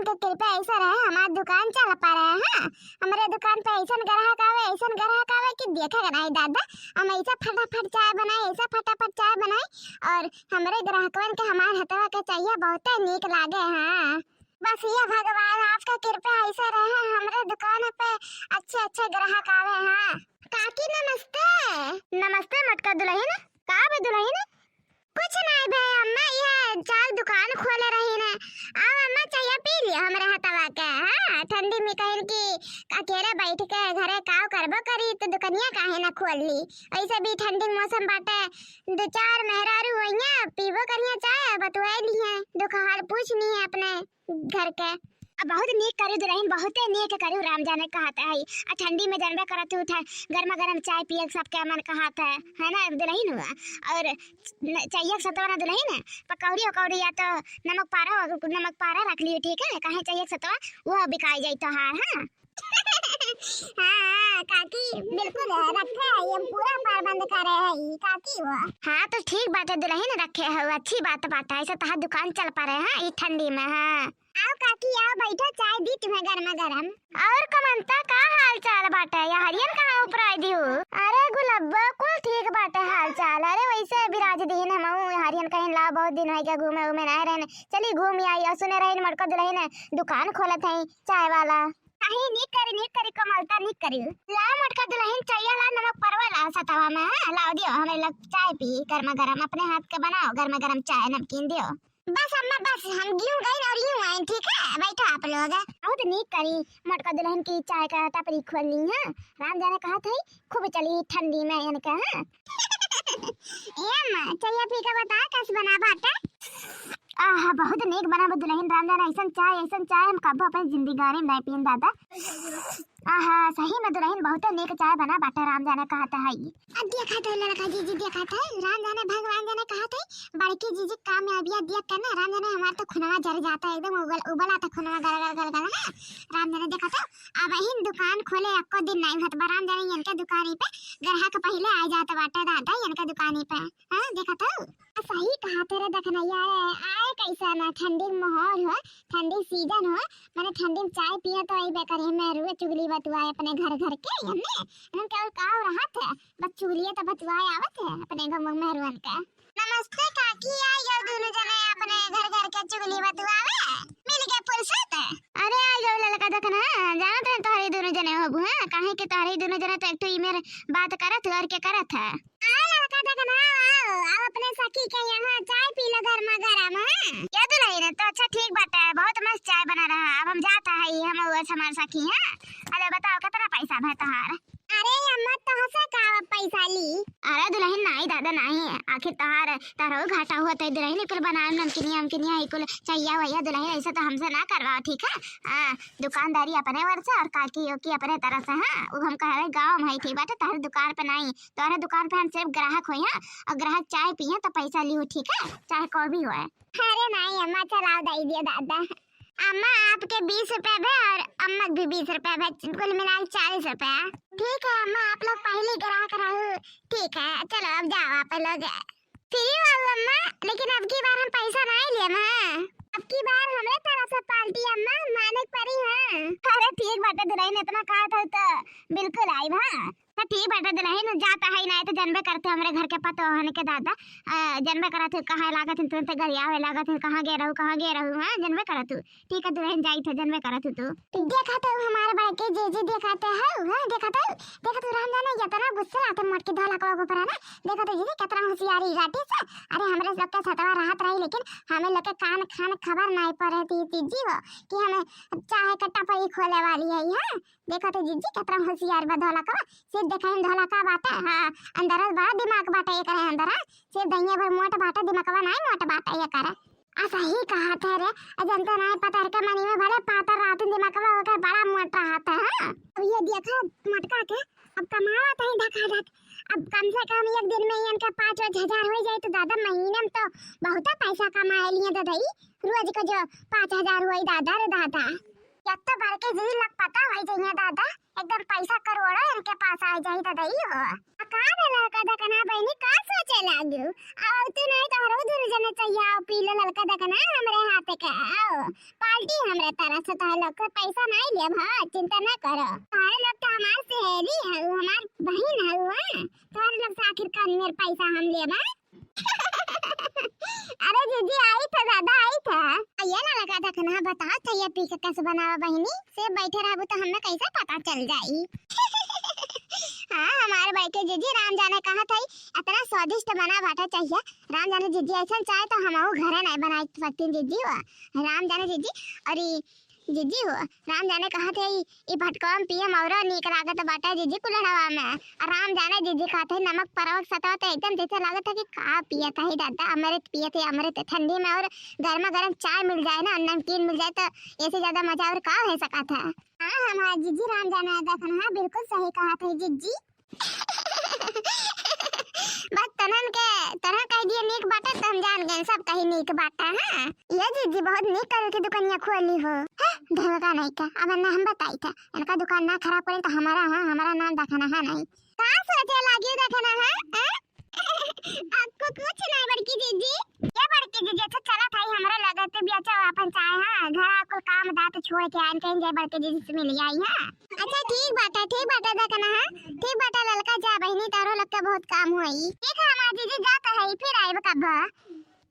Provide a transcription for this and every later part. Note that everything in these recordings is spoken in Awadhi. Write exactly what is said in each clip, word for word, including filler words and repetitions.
उनके कृपा ऐसा रहे, हमार दुकान चल पा रहे हैं। हमरे दुकान पे ऐसन ग्राहक आवे, ऐसन ग्राहक आवे कि देखे के नहीं दादा। हम ऐसा फटाफट चाय बनाए, ऐसा फटाफट चाय बनाए, और हमरे ग्राहकवन के हमार हथवा के चाहिए बहुते नीक लागे हैं। बस ये भगवान आपका कृपा ऐसा रहे, हमरे दुकान पे अच्छे अच्छे ग्राहक आवे हैं। काकी नमस्ते। नमस्ते मोटका दुलहिन। का बे दुलहिन? कुछ नाई बे अम्मा, ये चाय दुकान खोले रही ने। आओ अम्मा, चाय पी लियो हमरे हथवा के। हाँ, ठंडी में कहिन कि अकेले बैठ के घरे काव करबो करी, तो दुकनिया काहे ना खोल ली। ऐसे भी ठंडी मौसम बाटे, दो चार मेहरारू होइया, पीबो करिया चाय, बतुआई लिहे, दुख हाल पूछ लिहे अपने घर के। अब बहुत नीक करू दुलहिन, बहुते नीक करू, राम जाने कहत है। आ ठंडी में जनबे करत हू, ठ-, गर्मा गर्म चाय पिए के सबके मन कहत है, है ना दुलहिन हुआ? और न-, चाहिए सतवा ना दुलहिन, पकौड़ी उकौड़ी या तो नमक पारा, नमक पारा रख लियो, ठीक है? काहे चाहिए सतवा, वो बिकाई जाई तोहार, हाँ? हाँ, हाँ, काकी, बिल्कुल रखे है, हम पूरा प्रबंध करे है ई, काकी वो। हाँ, तो ठीक बाटे दुलहिन, रखे हो, अच्छी बात बाटे, ऐसे तहार दुकान चल पा रहे हैं ई ठंडी में, हाँ। आओ काकी, आओ बैठो, चाय दी तुम्हें गर्मा गर्म। और कमलता, का हाल चाल बाटे? यहरियन कहाँ उपराई दिहू? अरे गुलब्बा, कुल ठीक बाटे हाल चाल। अरे वैसे बिराज दीन हमहू यहरियन कहीं लाओ, बहुत दिन होइगा घूमे उमे नाय रहने, चली घूम आई। और सुने रही मोटका दुलहिन दुकान खोलत है चाय वाला। अही नीक करी, नीक करी कमलता, नीक करी। लाओ मोटका दुलहिन, चाय ला, नमक परवा ला सतवा में, हाँ, लाओ दियो, हमें लोग चाय पी गर्मा गर्म, अपने हाथ के बनाओ गर्मा गर्म चाय नमकीन दियो। बस अम्मा, बस हम यूं गई और यूं आए, ठीक है, बैठो आप लोग। बहुत नीक करी, मोटका दुलहिन की चाय का टपरी खोल ली है। राम जाने कहत है, खूब चली ठंडी में इनके, हाँ। ए अम्मा, चाय पी के बता, कैसे बना बाटे? आहा, बहुत नीक बना बा दुलहिन, राम जाने ऐसन चाय, ऐसन चाय हम कबो अपनी जिंदगानी में नहीं पीन दादा। आहा, सही में दुलहिन बहुते नीक चाय बना बाटे, राम जाने कहत है। अब देखत है लड़का जीजी, देखत है, राम जाने भगवान जाने कहत है, बड़की जीजी कामयाबिया देख के ना, राम जाने हमार तो खुनवा जर जाता है, एकदम उबल, उबला था खुनवा, गल, गल, गल, गल, हाँ। राम जाने देखत है, अब ही दुकान खोले अक्को दिन नहीं होत बा, राम जाने इनके दुकानी पे ग्राहक पहले आ जात बाटे दादा, इनके दुकानी पे, हाँ, देखत हो। आ, सही कहा तेरे दखनैया, आए कैसा ना ठंडी माहौल हो, ठंडी सीजन हो, मैंने ठंडी में चाय पिए तो आई बेकर, ये मेहरुए चुगली बतुआए अपने घर घर के, हमने, हमने क्या, का रहा था, बस चुगलिए तो बतुआए आवत है अपने गाँव में मेहरुअन का। नमस्ते काकी, आ गयो दोनों जने अपने घर घर के चुगली बतुआवे, मिल गए फुर्सत। अरे आ गयो ललका दखना, जानत रहे तोहरे दोनों जने होबू, हाँ, काहे के तोहरे दोनों जने तो एक ठो ई मेर बात करत हो और के करत है। आओ ललका दखना, आओ, आओ अपने सखी के यहाँ चाय पी लो गर्मा गर्म, हाँ। ये दुलहिन तो अच्छा ठीक बाटे, बहुत मस्त चाय बना रहा, अब हम जाता है, हम वो हमार सखी, हाँ। अरे बताओ कितना पैसा भा तोहार? अरे अम्मा, तोहसे का पैसा ली? अरे दुलहिन, नाई दादा, नाई। आखिर तोहार, तोहरो घाटा हुआ तो दुलहिन, कुल बनाए नमकीनिया, नमकीनिया, ई कुल चहिया वहिया दुलहिन, ऐसे तो हमसे ना करवाओ, ठीक है? हाँ, दुकानदारी अपने ओर से और काकी ओकी अपने तरफ से, हाँ, वो हम कह रहे गाँव में है, ठीक बाटे, तोहरे दुकान पे नाई, तोहरे दुकान पे हम सिर्फ ग्राहक होई, हाँ, और ग्राहक चाय पिए तो पैसा लियो, ठीक है, चाहे कोई भी होए। अरे नाई अम्मा, चलाओ दे दियो दादा। अम्मा, आपके बीस रुपया भे और अम्मा के भी बीस रुपया भे, कुल मिला के चालीस रुपया। ठीक है अम्मा, आप लोग पहली ग्राहक रहू। ठीक है, चलो अब जाओ आप लोग। फ्री वाऊ अम्मा, लेकिन अब की बार हम पैसा नहीं लिए ना। अब की बार हमरे तरफ से पार्टी अम्मा, माने के परी, हाँ। अरे ठीक बाटे दुलहिन, इतना कहा था तो बिल्कुल आइब, हाँ। तो ठीक बाटे दुलहिन, जाता है ना, तो जनबे करते हमरे घर के पतोहन के दादा, अ, जनबे करत है कहाँ लागत है, तुरंत गरियावे लागत है, कहाँ गे रहू, कहाँ गे रहू, हाँ, जनबे करत हूँ। ठीक है दुलहिन, जाइत है, जनबे करत हूँ तू। देखत है हमारे बड़के जीजी, देखत है, हाँ, देखत है, देखत है राम जाने इतना गुस्सा आते मोटकी धोलकवा के ऊपर है ना, देखत है जीजी कितना होशियारी राटी से, अरे हमरे लोग के सतवा रहत रही, लेकिन हमें लोग के कान खान खबर नहीं पड़े थी, थी जी वो, कि हमें चाहे के टपरी खोले वाली है, हाँ, देखत है जीजी, कितना होशियार बा धोलकवा। सिर्फ देखे में धोलका बाटे, हाँ, अंदर बड़ा दिमाग बाटे एकरे अंदर, हाँ। सिर्फ दहिये भर मोट बाटे, दिमागवा नाई मोट बाटे एकर। आ सही कहा थे रे, आ जनता नाई पता के मनी में भले पातर रहत, दिमागवा ओकर बड़ा मोट रहत है, हाँ। अब ये देखा मोटका के, अब कमावत है धका धक, अब कम से कम एक दिन में इनका पाँच पाँच हजार हो जाए तो दादा महीने में तो बहुत पैसा कमा लिए दादा, ई रोज को जो पाँच हजार हुई दादा रे दादा। या तो बड़के जी लखपति होई जइहें दादा, एकदम पैसा करोड़ों इनके पास आ जाई दादा, ई हो। आ का रे ललका दखना बहिनी, का सोचे लागू? आ तू नहीं तो हरो दुनु जने चइया, आओ, पी लो ललका दखना हमरे हाथे का, आओ। पार्टी हमरे तरफ से, तोहरे लोग से पैसा नाहीं लेब, हाँ, चिंता ना करो। तोहरे लोग तो हमार सहेली हऊ, हमार बहिन हऊ, हाँ? तोहरे लोग से आखिर कौन मेर पैसा हम लेब, हाँ? अरे जीजी, आई था दादा, आई था। ये ललका दखना, बताओ चइया पी के कैसे बनावा बहिनी? से बैठे रहबू तो हमें कैसे पता चल जाई? हाँ, हमार बड़के जीजी राम जाने कहा था, इतना स्वादिष्ट बना बाटा चइया। राम जाने जीजी ऐसन चाहे तो हमहू घरे नाहीं बनाई सकतीन जीजी हो। राम जाने जीजी, और ई जीजी हो, राम जाने कहा थे, ई, ई भटकवा में पिए में औरो नीक लागत बाटे जीजी कुल्हड़वा में। आ राम जाने जीजी कहत है, नमक परवा के सतवा तो एकदम जैसे लागत है कि का पियत है दादा, अमृत पियत है, अमृत। ठंडी में और गर्मा गर्म चाय मिल जाए ना, नमकीन मिल जाए, तो ऐसे ज्यादा मजा और का हो सकत है? हाँ, हमार जीजी राम जाने दखना, हाँ, बिल्कुल सही कहत है जीजी। बस तनन के, तनन कह दिए नीक बाटे, तो हम जान गए सब कही नीक बाटे। हाँ, ये जीजी बहुत नीक करे के दुकनिया खोली हो। हैं, धमका नहीं का, अब ना हम बताई था, इनका दुकान ना खराब करें तो हमारा, हाँ, हमारा नाम दखना है नहीं। का सोचे लागी दखना है, हैं? आपको कुछ नहीं बड़की जीजी। ये बड़की जीजी, अच्छा चला था, हमरा लगत है बेचा अपन चाय, हाँ, घर कुल काम धात छोड़ के आइन, कहीं जाए बड़की जीजी से मिल आई, हाँ। अच्छा ठीक बाटे, ठीक बाटे दखना, हाँ, ठीक बाटे ललका, जा बहिनी, तारो लोग के बहुत काम होई। ठीक है हमार जीजी, जात है, फिर आइब कब।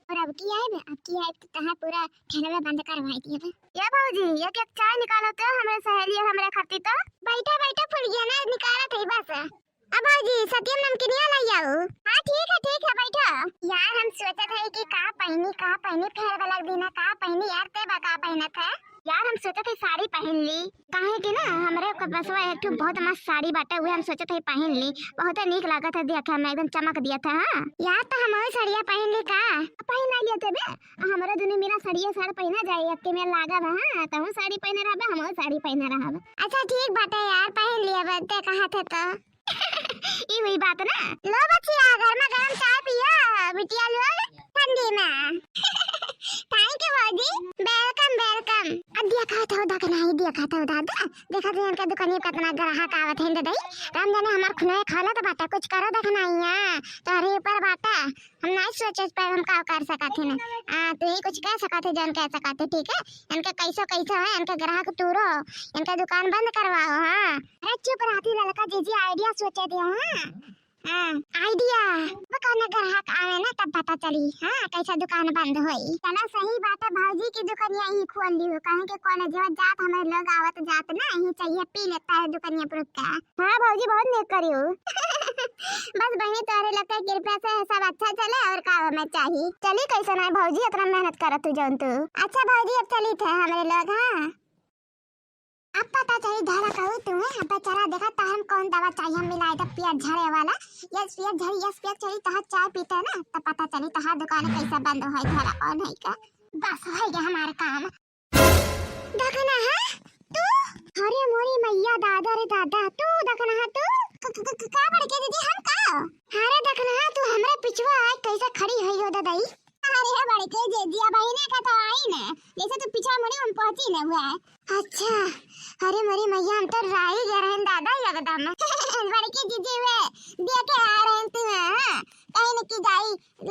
और अब की आइब, अब की आइब तो तहार पूरा ठेलवे बंद करवाई दिए। ये भौजी, एक एक चाय निकालो तो हमरे सहेली, हमरे खातिर तो। बैठा बैठा फुलगिया ना निकालत है बस। अब भौजी, सतियम नमकीनिया लाई आओ। हाँ, ठीक है, ठीक है, बैठो। यार, हम सोचत है कि का पहिनी, का पहिनी, फेर वाला दिन का पहिनी, यार, ते बा का पहिनत है? यार, हम सोचत है साड़ी पहिन ली, काहे कि ना, हमरे के बसवा एक ठो बहुत मस्त साड़ी बाटे, उहे हम सोचत है पहिन ली, बहुत नीक लागत है देखे में, एकदम चमक दिया था। हाँ यार, तो हम साड़िया पहिन ली का? पहिन ना लिया थे बे, हमरे दुनी मिला साड़िया साड़ पहिना जाए, एक के में लागब। हाँ, तहूँ साड़ी पहिने रहबे, हमहूँ साड़ी पहिने रहब। अच्छा, ठीक बाटे यार, पहिन लिया बे, ते कहा थे तो। ई हुई बात ना। लो बचिया, गर्मा गर्म चाय पियो, बिटिया लोग, ठंडी में। Thank you भौजी, welcome, welcome। अब देखा था दखना ही, देखा था दादा, देखा था इनका दुकान में कितना ग्राहक आवत है दादा। राम जाने हमार खुनवे खाला तो बाटा, कुछ करो दखना ही है, तो अरे ऊपर बाटा, हम नहीं सोचे पर हम का कर सकत है ना। आ, तू ही कुछ कह सकत है, जौन कह सकत है, ठीक है? इनके कैसो कैसो है, इनके ग्राहक तूरो, इनके दुकान बंद करवाओ, हाँ। अरे चुप रहती ललका जीजी, idea सोचे दियो, हाँ। हाँ, idea। अब कौनो ग्राहक आवे ना तब पता चली, हाँ, कैसा दुकान बंद होई। चला सही बात है, भौजी की दुकानिया ही खोल ली हो, काहे के कौनो जेवा जात हमारे लोग आवत जात ना, यही चाहिए पी लेता है दुकानिया पर रुक के। हाँ भौजी, बहुत नेक करी हो। बस बहिनी तोहरे लोग के कृपा से सब अच्छा चले और का हमें चाही। चली कैसे ना भौजी, इतना मेहनत करत तू जौन तू। अच्छा भौजी, अब चली थे हमरे लोग, हाँ। अब पता चली धरा कहू तू है, अब बेचारा देखा ताहम कौन दवा चाहिए, हम मिलाई तब पियर झड़े वाला। यस पियर झड़ी, यस पियर चली तहार चाय पीते ना, तब पता चली तहार दुकान कैसे बंद होई, धरा कौन है का। बस हो गया हमारा काम। दखना है तू? अरे मोरी मैया, दादा रे दादा, तू दखना है तू? क-, क-, क-, का बड़के दीदी, हम का? अरे दखना है तू, हमरे पिछुआ आए कैसे खड़ी है यो ददाई? अरे बड़के दीदी, अब आईने का तो आई ना, जैसे तू पिछुआ मुड़ी हम पहुंची ना हुआ है। अच्छा, अरे मोरी मैया, हम तो राई गए रहन दादा एकदम। बड़के दीदी वे दे के आ रहन तू, हाँ? कहीं न की जाई,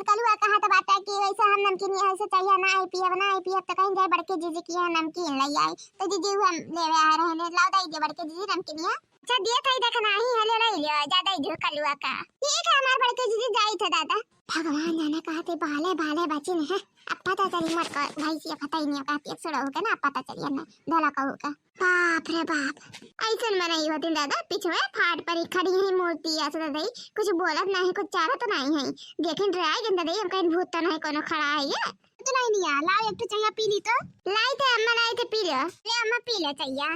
कलुआ कहा तो बात है कि वैसे हम नमकीन यहाँ से चाहिए ना आई पियब, ना आई पियब, तो कहीं जाए बड़के जीजी की यहाँ नमकीन ले आई, तो जीजी हम लेवे आ रहे हैं, लाओ दे दे बड़के जीजी नमकीन यहाँ। अच्छा दिए थे, देखना ही है, ले ले लियो, ज्यादा ही जो कलुआ का। ठीक है, हमारे बड़के जीजी जाई थे दादा। भगवान जाने कहा थे बाले बाले बचिन है, अब पता चली मत कर भाई सी, पता ही नहीं कहती है, सुड़ा हो गया ना, अब पता चलिए ना, धोला कहू का। बाप रे बाप, ऐसन मनई होती दादा, पिछवे फाट पर ही खड़ी है मूर्ति, ऐसे दादा ही कुछ बोलत नहीं, कुछ चालत नहीं है। देखें डराए गन दादा ही, हम कहीं भूत तो नहीं कोनो खड़ा है ये। तो नहीं लिया, लाओ एक ठो चइया पी ली तो। लाई थे अम्मा, लाई थे पी लो। ले अम्मा पी लो चइया।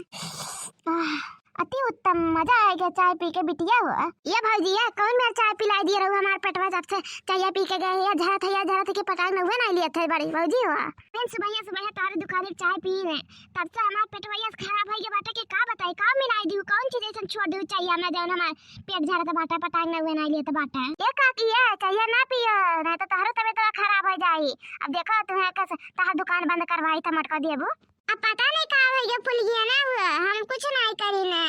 आह, अति उत्तम, मजा आ गया चाय पी के बिटिया हो। ये भौजी, ये कौन मेर चाय पिलाई दिए रहू हमार पेटवा, जब से चइया पी के गए, या झरत है, या झरत है कि पटांग न हुए ना लिए थे बड़ी भौजी हो। हम सुबह सुबह तोहरे दुकान के चाय पी रहे, तब से हमार पेटवा ये खराब है, ये बाटे के का बताई, का मिलाई दियो, कौन चीज ऐसन छोड़ दियो चइया में जौन हमार पेट झरत बाटे, पटांग न हुए ना लिए तो बाटे। ये का किए, चइया ना पियो, नहीं तो तोहरो तबीयत खराब हो जाई। अब देखो तुम्हें कैसे तोहर दुकान बंद करवाई तो मटका देबू। अब पता नहीं का हो गया, फुल गया ना हुआ, हम कुछ नहीं करी ना।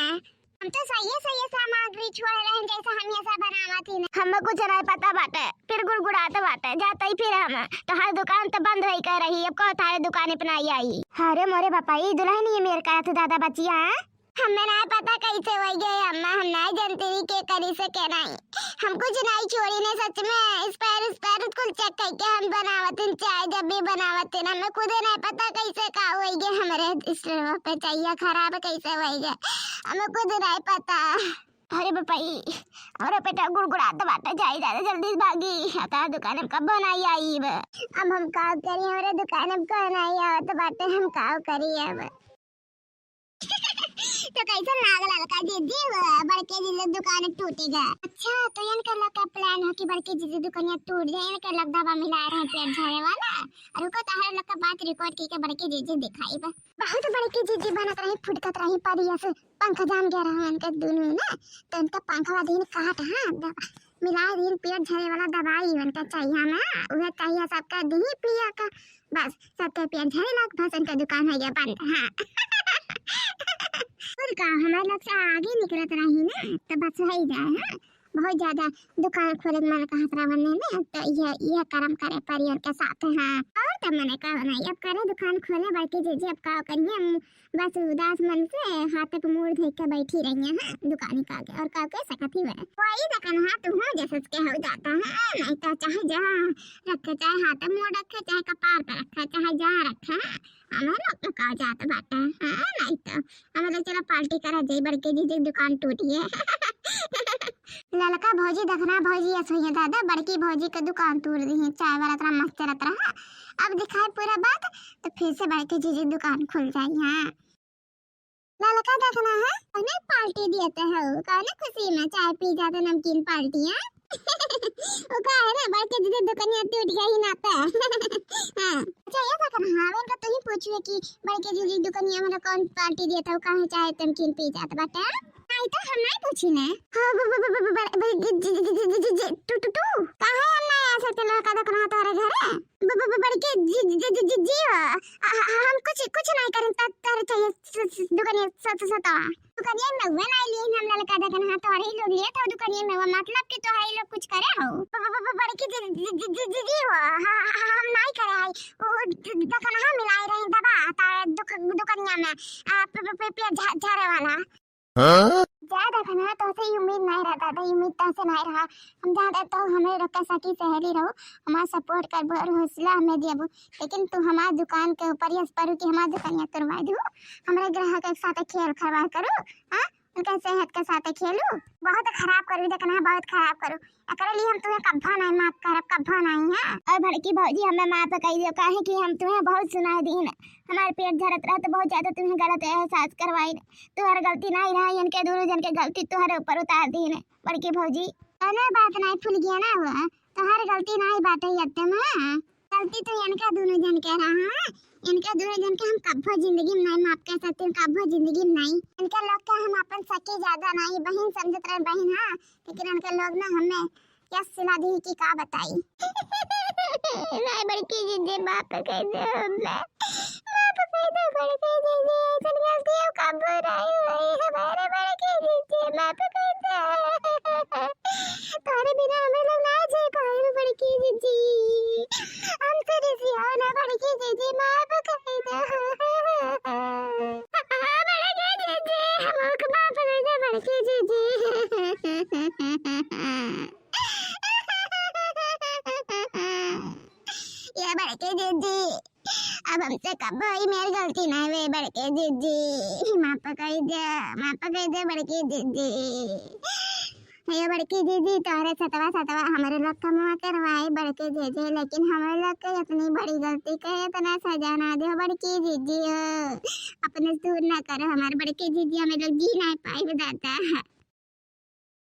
हम तो सही सही सामग्री छोड़ रहे हैं, जैसे हम ये सब बनावत ही ना। हमें कुछ नहीं पता बाटे, फिर गुड़गुड़ात बाटे। जाते ही फिर हम, तोहार दुकान तो बंद होई के रही, अब कहो थारे दुकान पे ना आई। अरे मोरे बापा, ई दुल्हन ये मेर करत दादा बचिया, हैं? हमें ना पता कैसे होई गए अम्मा, हम ना जानते रही के करी से के नहीं। हम कुछ नहीं छोड़ी ने सच में। Expire, expire कुल check करके हम बनावत हन, चाय जब भी बनावत हन, हमें खुदे नहीं पता कैसे का होई गए, हमरे सिस्टम पे चाहिए खराब कैसे होई गए, हमें खुद नहीं पता। अरे बपई, हमरे पेटा गुड़गुड़ात बाटे, जाई दादा जल्दी से भागी, हमार दुकान में कब नहीं आई बे। अब हम का करी, हमरे दुकान में कौन आई आवत बाटे, हम का करी अब। तो कैसन लागल ललका जीजी, वो बड़के जीजी दुकान टूटी गा? अच्छा, तो इनका लगा plan हो कि बड़के जीजी दुकानिया टूट जाए, इनके लग दवा मिला रहे पेट झरे वाला। और उनको तहरे लोग का बात record की के बड़के जीजी दिखाई बा। बहुत बड़के जीजी बनत रही, फुटकत रही, पर ये से पंख जाम गया रहा इनके दोनों ने, तो इनका पंखवा दिन काट, हाँ, दवा मिला दिन पेट झरे वाला दवाई इनका चाहिए ना, उहे चाहिए सबका दी पिया का। बस, सबके पेट झरे लग, बस उनका दुकान हो गया बंद। हाँ। और का, हमारे लोग से आगे निकलत रही ना, तो बस हो ही जाए। हाँ, बहुत ज्यादा दुकान खोले के मन कहत रहा बनने में, तो यह, यह कर्म करे परी उनके साथ। हाँ, और तो मने का नहीं, अब करे दुकान खोले बड़के जीजी, अब का करिए, हम बस उदास मन से हाथ पे मूड़ धइ के बैठी रही है, हाँ, दुकानी का आगे, और का कह सकत ही वह। वही दुकान, हाँ, तू हो जैसे के हो जाता है, नहीं तो चाहे जहाँ रखे, चाहे हाथ में रखे, चाहे कपार पे रखे, चाहे जहाँ रखे, हाँ, हमें लोग तो का जात बाटे, हाँ, नहीं तो हमें तो चलो party करा जाई, बड़के जीजी दुकान टूटी है। ललका भौजी देखना भौजी ऐसे ही है दादा, बड़की भौजी के दुकान तोड़ दी है, चाय वाला इतना मस्त रहत रहा, अब दिखाए पूरा बात, तो फिर से बड़के जीजी दुकान खुल जाई। हाँ, ललका देखना है, उन्हें party देते हो, कौन खुशी में चाय पी जाते, नमकीन party है। वो का है ना, बड़के जीजी दुकानिया टूट गई ना तो। हाँ। अच्छा, ये देखना, हाँ, इनका तू ही पूछिए कि बड़के जीजी दुकानिया में कौन party देता हो, काहे चाय नमकीन पी जात बाटे? नहीं तो हम नहीं पूछी ने। हाँ, ब-, ब-, ब-, ब-, ब-, ब-, जी, जी, जी, जी, जी, जी, टू, टू, टू। काहे हम नहीं आ सकते लड़का देखना तोहरे घरे? ब-, ब-, ब-, बड़के जी, जी, जी, जी, जी, आ, आ, आ, हम कुछ, कुछ नहीं करें, त-, तोहरे चाहिए स-, स-, दुकानिया स-, स-, सतवा। दुकानिया में हुए नहीं लिए हम लड़का देखना, हाँ, तोहरे ही लोग लिए तो दुकानिया में हुआ, मतलब कि तोहरे ही लोग कुछ करे हो। ब-, ब-, ब-, ब-, बड़के जी, जी, जी, जी, जी, जी, हो, हाँ, हाँ, हाँ, हम नहीं करे हैं। वो द-, देखना, हाँ, मिलाई रही दवा, तारे दुक-, दुकानिया में, आ, प-, प-, प-, प-, झा-, झारे वाला। हाँ? ज्यादा खाना तो से उम्मीद नहीं रहता था, उम्मीद तो से नहीं रहा। हम ज्यादा तो हमें रखा सकी सहेली रहो, हमारा support करबो और हौसला हमें देबो, लेकिन तू हमारे दुकान के ऊपर यस परू कि हमारे दुकानिया तोड़वा दू, हमारे ग्राहक के साथ खेल खिलवाड़ करू, हाँ, उनके सेहत के साथ खेलू, बहुत खराब करू, देखना बहुत खराब करू। एकरे लिए हम तुम्हें कब्बो नहीं माफ करब, कब्बो नहीं, हाँ। और बड़की भौजी हमें माफ कई दियो, काहे कि हम तुम्हें बहुत सुनाई दीन, हमारे पेट झरत रहा तो बहुत ज्यादा तुम्हें गलत एहसास करवाइन। तुम्हार गलती नहीं रहा, इनके दोनों जन के गलती तुम्हारे ऊपर उतार दीन बड़की भौजी। कौनो बात नहीं, फूल गया ना हुआ, तुम्हार गलती नहीं बाटे एकदम, हाँ। गलती तो इनका दोनों जन के रहा, हाँ। इनका दोनों जन के हम कब्बो जिंदगी में नहीं माफ कर सकते, कब्बो जिंदगी में नहीं। इनका लोग का हम अपन सखी ज्यादा नहीं, बहन समझत रहे, बहन, हाँ। लेकिन उनके लोग ना हमें क्या सिला दी कि का बताई। नहीं बड़की जीजी, माफ कर दो हमें, माफ कर दो बड़की जीजी, ऐसन गलती अब कबो नहीं होई हमारे बड़की जीजी, माफ कर दो। तोरे बिना हमें लोग ना जी पाए बड़की जीजी, हमसे रिसियो ना बड़की जीजी, माफ कर दो। बड़की जीजी, हमको माफ कर दो बड़की जीजी। ये बड़की जीजी, अब हमसे कब्बो ई मेर गलती नहीं हुई बड़की जीजी, माफ कर दे, माफ कर दे बड़की जीजी। ये बड़की जीजी, तोहरे सतवा सतवा हमरे लोग कमवा करवाए बड़की जीजी, लेकिन हमरे लोग के इतनी बड़ी गलती के इतना सजा ना दो बड़की जीजी हो, अपने से दूर ना करो हमारे बड़की जीजी, हमें लोग जी नहीं पाए दादा।